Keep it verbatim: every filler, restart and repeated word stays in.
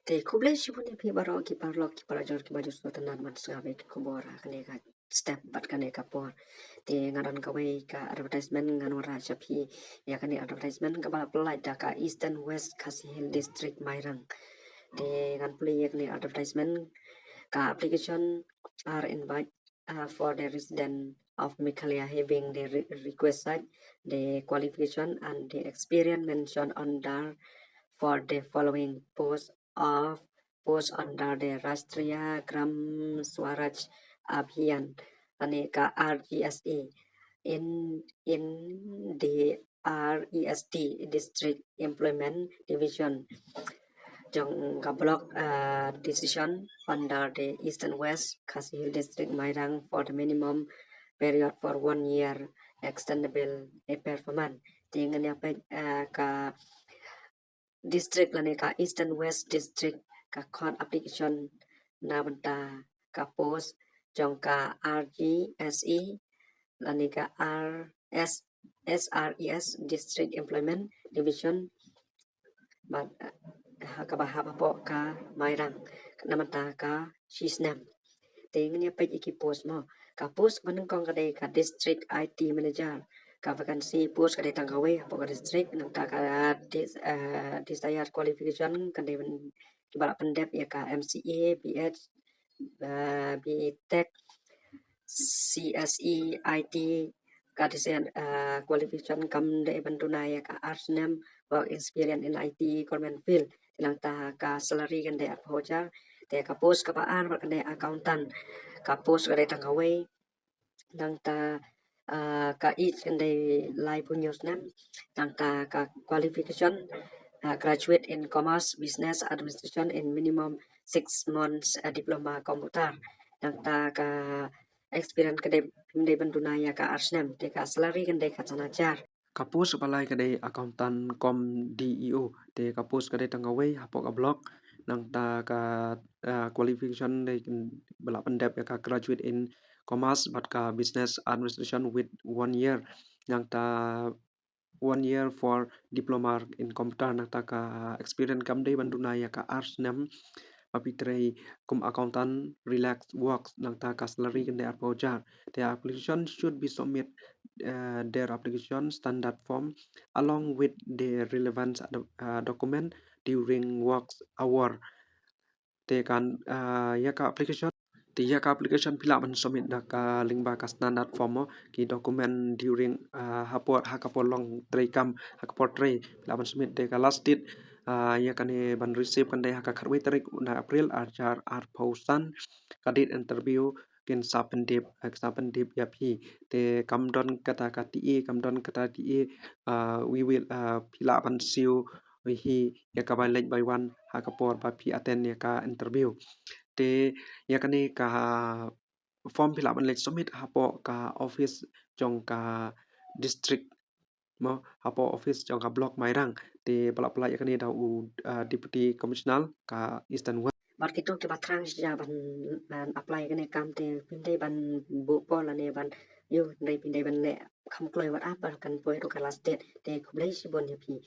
Te khublei shibun ïa phi baroh ki paralok ki parajor kiba ju sngewtynnad ban sngap ïa ki khubor ha kane ka step bad kane ka por. Te nga don kawei ka advertisement ngan wanrah sha phi. Ïa kane advertisement kaba la pynlait da ka Eastern West Khasi Hills District, Mairang. Te ngan pule ïa kane advertisement. Ka application are invite uh, for the resident of Meghalaya having the re- requisite the qualification and the experience mentioned under for the following post of post under the Rashtriya Gram Swaraj Abhiyan, lane ka R G S A, in in the R E S D District Employment Division jong ka block uh, decision under the Eastern West Khasi Hills District, Mairang, for the minimum period for one year, extendable a performance. Te ngan ïa peit uh, ka district lane ka Eastern West District ka khot application na bynta ka post jong ka R G S A lane ka R S S R E S District Employment Division, bad uh, ha kaba hap hapoh ka Mairang na bynta ka shisnem. Te ngan ïa peit ïa ki post mo. Ka post ba nyngkong ka dei ka District I T Manager. Ka vacancy post ka dei tang kawei hapoh ka district, nangta ka dis, uh, desired qualification ka dei ban kiba la pyndep ïa ka M C A, B Ed, uh, B Tech, C S E, I T, ka desired uh, qualification kam dei ban duna ïa ka ar snem work experience in I T government field. Te nangta ka salary kan dei arphew hajar. Te ka post kaba ar bad kan dei accountant. Ka post ka dei tang kawei. Nangta uh, ka age kan dei laiphew hynñiew snem. Nangta ka qualification uh, graduate in commerce business administration in minimum six months uh, diploma computer. Nangta ka experience ka dei, dei ban duna ïa ka ar snem. Te ka salary kan dei ka san hajar. Ka post ba lai ka dei accountant cum D E O. Te ka post ka dei tang kawei hapoh ka block. Nangta ka uh, qualification dei ba la pyndep ïa ka graduate in commerce bad ka business administration with one year. Nangta one year for diploma in computer. Nangta ka experience kam dei ban duna ïa ka ar snem. Ba phi trei kum accountant relax works. Nangta ka salary kan dei arphew hajar. The application should be submit uh, their application standard form along with the relevant uh, document during work hour. Te kan uh, ïa ka application, te ïa ka application phi lah ban submit da ka lyngba ka standard form mo, ki document during uh, ha por, ha ka por long trei kam, ha ka por trei phi lah ban submit. Te ka last date uh, ïa kane ban receive kan dei ha ka khatwei tarik u bnai April ar hajar arphew san. Ka date interview kin sa pyndep, eh, sa pyndep ïa phi. Te kam don kata ka T A, kam don kata T A, uh, we will uh, phi lah ban siew hi ïa ka bai leit bai wan ha ka por ba phi attend ïa ka interview. Te ïa kane ka form phi lah ban leit submit hapoh ka office jong ka district mo, hapoh office jong ka block Mairang. Te ba la pynlait ïa kane da u uh, Deputy Commissioner ka Eastern West. Bad kito kiba thrang shisha ban, ban apply kane kam te phim dei ban buh por lane ban ïoh dei phim dei ban leh kham kloi wat ap ba kan poi ruh ka last date. Te khublei shibun ïa phi.